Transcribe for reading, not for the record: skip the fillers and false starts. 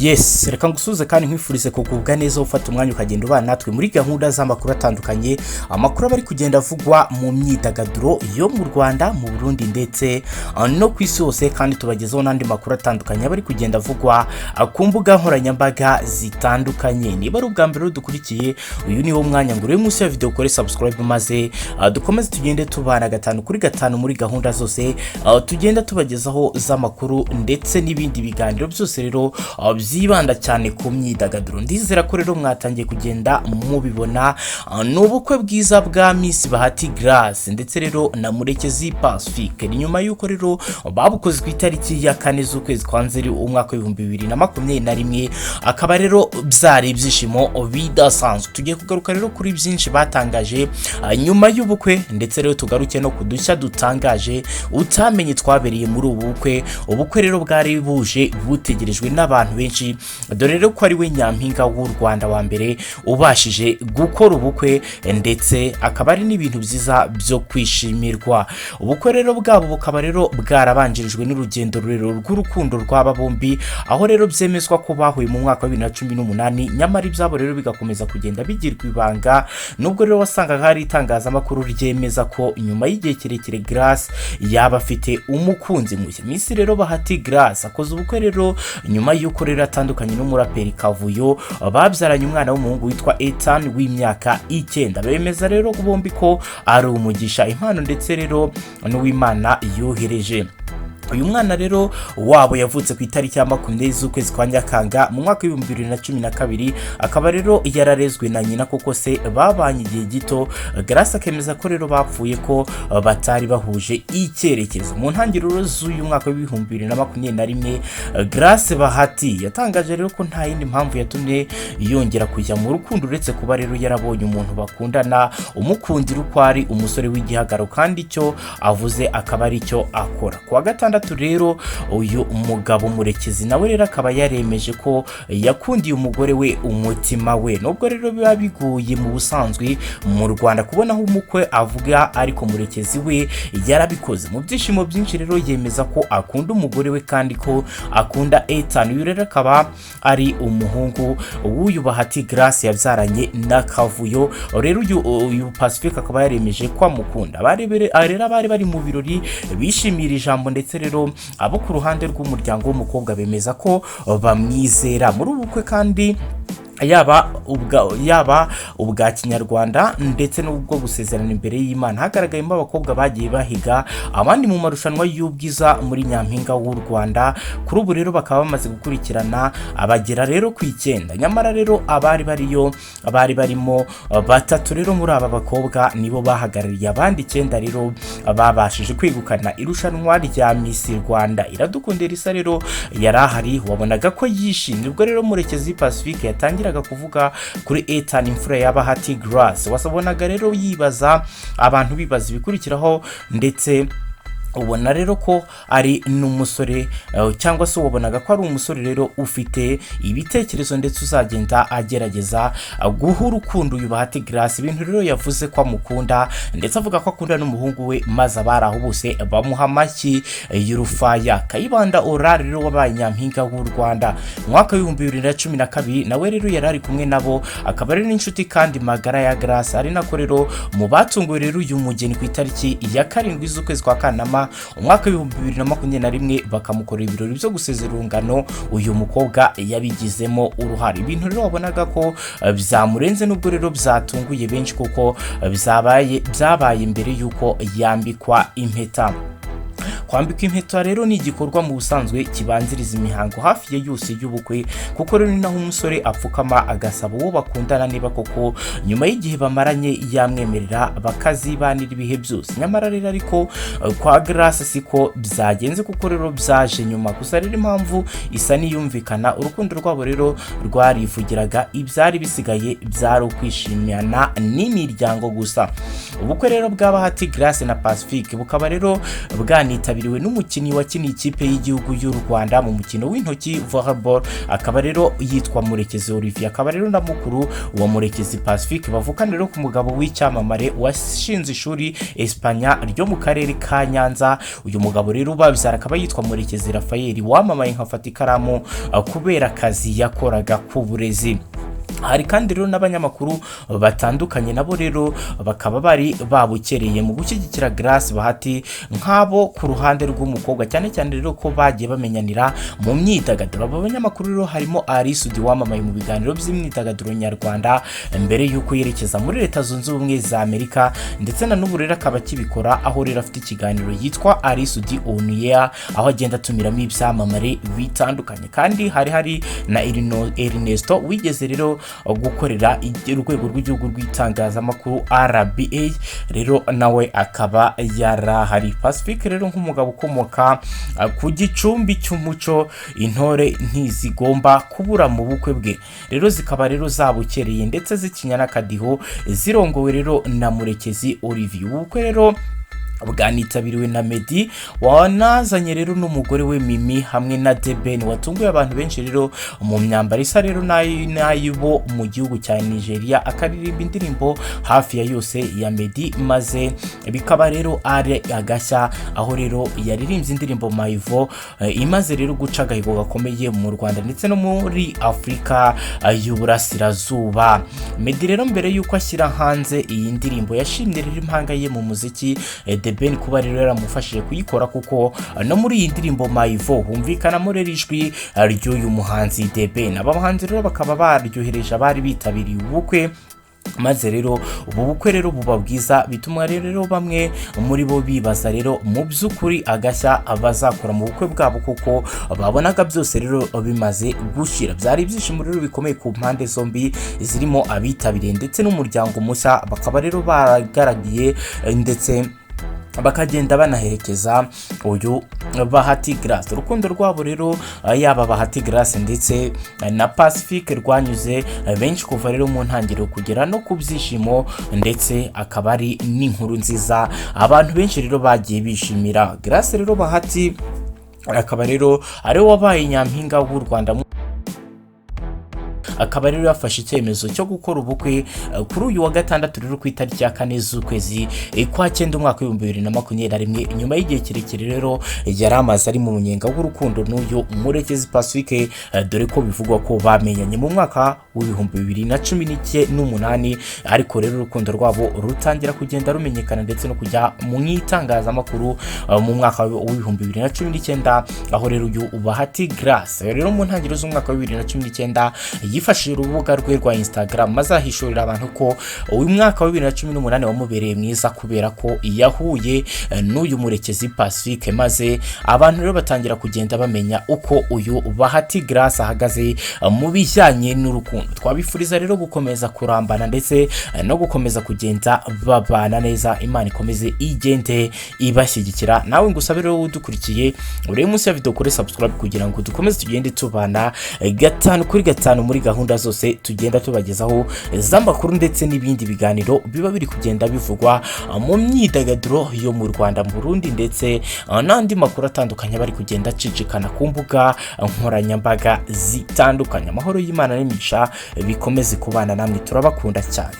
Yes, reka ngusuhuze kandi nkwifurize kugubwa neza, ufata umwanya ukagenda ubana natwe muri gahunda z'amakuru atandukanye, amakuru aba ari kugenda avugwa mu myidagaduro yo mu Rwanda, mu Burundi ndetse no ku isi hose. Kandi tubagezaho n'andi makuru atandukanye aba ari kugenda avugwa ku mbuga nkoranyambaga zitandukanye. Niba ari ubwa mbere dukurikiye, uyu ni wo mwanya ngo urebe munsi ya video ukore subscribe, maze dukomeze tugende tubana gatanu kuri gatanu muri gahunda zose tugenda tubagezaho z'amakuru ndetse n'ibindi biganiro byose rero byibanda cyane ku myidagaduro. Ndizera ko rero mwatangiye kugenda mubibona. Ni ubukwe bwiza bwa Miss Bahati Grace ndetse rero na Murekezi Pacifique. Ni nyuma y'uko rero babukoze ku itariki ya 4 z'ukwezi kwa Nzeri umwaka w'2021, akaba rero byari ibyishimo bidasanzwe. Tugiye kugaruka rero kuri byinshi batangaje nyuma y'ubukwe, ndetse rero tugaruke no ku dushya dutangaje utamenye twabereye muri ubu bukwe. Ubukwe rero bwari buje butegerejwe n'abantu benshi, dore rero ko ari we nyampinga w'u Rwanda wa mbere ubashije gukora ubukwe, ndetse akaba ari n'ibintu byiza byo kwishimirwa. Ubukwe rero bwabo bukaba rero bwarabanjirijwe n'urugendo rurerure rw'urukundo rw'aba bombi, aho rero byemezwa ko bahuye mu mwaka wa 2018, nyamara ibyabo rero bigakomeza kugenda bigirwa ibanga, nubwo rero wasangaga hari itangazamakuru ryemeza ko nyuma y'igihe kirekire Grace yaba afite umukunzi mushya. Miss rero Bahati Grace akoze ubukwe rero nyuma y'uko rero atandukanye n'umuraperi Kavuyo, babyaranye umwana w'umuhungu witwa Ethan w'imyaka 9. Bemeza rero bombi ko ari umugisha, impano ndetse rero n'uw'Imana yohereje. Uyu mwana rero wabo yavutse ku itariki ya 20 z'ukwezi kwa Nyakanga mu mwaka w'2012, akaba rero yararezwe na nyina kuko se babanye igihe gito. Grace akemeza ko rero bapfuye ko batari bahuje icyerekezo. Mu ntangiriro z'uyu mwaka w'2021, Grace Bahati yatangaje rero ko nta yindi mpamvu yatumye yongera kujya mu rukundo uretse kuba rero yarabonye umuntu bakundana umukundira uko ari, umusore w'igihagararo, kandi icyo avuze akaba ari cyo akora. Ku wa gatandatu rero uyu mugabo Murekezi nawe rero akaba yaremeje ko yakundiye umugore we umutima we, nubwo rero biba bigoye mu busanzwe mu Rwanda kubona aho umukwe avuga, ariko Murekezi we yarabikoze mu byishimo byinshi. Rero yemeza ko akunda umugore we kandi ko akunda Ethan. Uyu rero akaba ari umuhungu w'uyu Bahati Grace yabyaranye na Kavuyo. Rero uyu Pacifique akaba yaremeje ko amukunda. Rero abari bari mu birori bishimira ijambo, ndetse rero abo ku ruhande rw'umuryango w'umukobwa bemeza ko bamwizera. Muri ubu bukwe kandi, yaba ubwa kinyarwanda ndetse n'ubwo gusezerana imbere y'Imana, hagaragayemo abakobwa bagiye bahiga abandi mu marushanwa y'ubwiza muri Nyampinga w'u Rwanda. Kuri ubu rero bakaba bamaze gukurikirana abagera rero ku 9, nyamara rero abari bariyo bari barimo batatu. Rero muri aba bakobwa nibo bahagarariye abandi 9 rero babashije kwegukana irushanwa rya Miss Rwanda. Iradukunda Elsa rero yari ahari, wabonaga ko yishimye ubwo rero Murekezi Pacifique yatangiraga kuvuga kuri Ethan, imfura ya Bahati Grace. Wabonaga rero yibaza, abantu bibaza ibikurikiraho, ndetse ubona rero ko ari n'umusore, cyangwa se wabonaga ko ari umusore rero ufite ibitekerezo ndetse uzagenda agerageza guha urukundo uyu Bahati Grace. Ibintu rero yavuze ko amukunda, ndetse avuga ko akunda n'umuhungu we, maze abari aho bose bamuha amashyi y'urufaya. Kayibanda Aurore rero wabaye nyampinga w'u Rwanda mu mwaka w'2012, nawe rero yari ari kumwe nabo, akaba ari n'inshuti kandi magara ya Grace, ari nako rero mu batunguwe rero uyu mugeni ku itariki ya 7 z'ukwezi kwa Kanama umwaka w'2021, bakamukorera ibirori byo gusezera urungano. Uyu mukobwa yabigizemo uruhare. Ibintu rero wabonaga ko byamurenze, nubwo rero byatunguye benshi kuko byabaye mbere y'uko yambikwa impeta. Kwambikwa impeta rero ni igikorwa mu busanzwe kibanziriza imihango hafi ya yose y'ubukwe, kuko rero ni naho umusore apfukama agasaba uwo bakundana niba koko nyuma y'igihe bamaranye yamwemerera bakazibanira ibihe byose. Nyamara rero ariko kwa Grace siko byagenze, kuko rero byaje nyuma. Gusa rero impamvu isa n'iyumvikana, urukundo rwabo rero rwarivugiraga, ibyari bisigaye byari ukwishimana n'imiryango gusa. Ubukwe rero bwa Bahati Grace na Pacifique bukaba rero bwanitabiriwe bwanitabiriwe n'umukinnyi wakiniye ikipe y'igihugu y'u Rwanda mu mukino w'intoki volleyball, akaba rero yitwa Murekezi Olivier, akaba rero na mukuru wa Murekezi Pacifique, bavukana rero ku mugabo w'icyamamare washinze ishuri Espanya ryo mu karere ka Nyanza. Uyu mugabo rero ubabyara akaba yitwa Murekezi Raphael, wamamaye nka Fata Ikaramu kubera akazi yakoraga ku burezi. Hari kandi rero n'abanyamakuru batandukanye, nabo rero bakaba bari babukereye mu gushyigikira Grace Bahati, nk'abo ku ruhande rw'umukobwa, cyane cyane rero ko bagiye bamenyanira mu myidagaduro. Abo banyamakuru rero harimo Ally Soudy, wamamaye mu biganiro by'imyidagaduro nyarwanda mbere y'uko yerekeza muri Leta Zunze Ubumwe za Amerika, ndetse na n'ubu rero akaba akibikora, aho rero afite ikiganiro yitwa Ally Soudy On Air, aho agenda atumiramo ibyamamare bitandukanye. Kandi hari na Ernesto wigeze rero gukorera urwego rw'igihugu rw'itangazamakuru RBA, rero nawe akaba yarahari. Pacifique rero nk'umugabo ukomoka ku gicumbi cy'umuco, intore ntizigomba kubura mu bukwe bwe, rero zikaba rero zabukereye ndetse zikinya n'akadiho, zirongowe rero na Murekezi Olivier. Ubu bukwe rero bwanitabiriwe na Meddy, wanazanye rero n'umugore we Mimi, hamwe na The Ben, watunguye abantu benshi rero mu myambaro isa rero n'ayibo mu gihugu cya Nigeria, akaririmba indirimbo hafi ya yose ya Meddy, maze bikaba rero ari agashya, aho rero yaririmbye indirimbo Mayivo, imaze rero guca agahigo gakomeye mu Rwanda ndetse no muri Afurika y'Uburasirazuba. Meddy rero mbere y'uko ashyira hanze iyi ndirimbo yashimye rero impanga ye mu muziki The Ben kuba rero yaramufashije kuyikora, kuko no muri iyi ndirimbo Mayivo humvikanamo rero ijwi ry'uyu muhanzi The Ben. Aba bahanzi rero bakaba baryohereje abari bitabiriye ubukwe, maze rero ubu bukwe rero buba bwiza, bituma rero bamwe muri bo bibaza rero mu by'ukuri agashya bazakora mu bukwe bwabo, kuko babonaga byose rero bimaze gushira. Byari ibyishimo rero bikomeye ku mpande zombi, zirimo abitabiriye ndetse n'umuryango mushya, bakaba rero baragaragiye ndetse bakagenda banaherekeza uyu Bahati Grace. Urukundo rwabo rero, yaba Bahati Grace ndetse na Pacifique, rwanyuze benshi kuva rero mu ntangiriro kugera no ku byishimo, ndetse akaba ari n'inkuru nziza abantu benshi rero bagiye bishimira. Grace rero Bahati akaba rero ariwe wabaye nyampinga w'u Rwanda, akaba rero yafashe icyemezo cyo gukora ubukwe kuri uyu wa gatandatu rero ku itariki ya 4 z'ukwezi kwa 9, umwaka w'2021, nyuma y'igihe kirekire rero yari amaze ari mu munyenga w'urukundo n'uyu Murekezi Pacifique, dore ko bivugwa ko bamenyanye mu mwaka w'2018, ariko rero urukundo rwabo rutangira kugenda rumenyekana ndetse no kujya mu itangazamakuru mu mwaka w'2019, aho rero uyu Bahati Grace rero mu ntangiriro z'umwaka wa 2019 yifashishije urubuga rwe rwa Instagram, maze ahishurira abantu ko uyu mwaka wa 2018 wamubereye mwiza kubera ko yahuye n'uyu Murekezi Pacifique, maze abantu rero batangira kugenda bamenya uko uyu Bahati Grace ahagaze mu bijyanye n'urukundo. Twabifuriza rero gukomeza kurambana ndetse no gukomeza kugenda babana neza, Imana ikomeze igende ibashyigikira. Nawe ngusabe rero udukurikiye, urebe munsi ya video kuri subscribe kugira ngo dukomeze tugende tubana gatanu kuri gatanu muri gahunda zose tugenda tubagezaho z'amakuru ndetse n'ibindi biganiro biba biri kugenda bivugwa mu myidagaduro yo mu Rwanda, mu Burundi, ndetse n'andi makuru atandukanye bari kugenda acicikana ku mbuga nkoranyambaga zitandukanye. Amahoro y'Imana n'imigisha bikomeze kubana namwe, turabakunda cyane.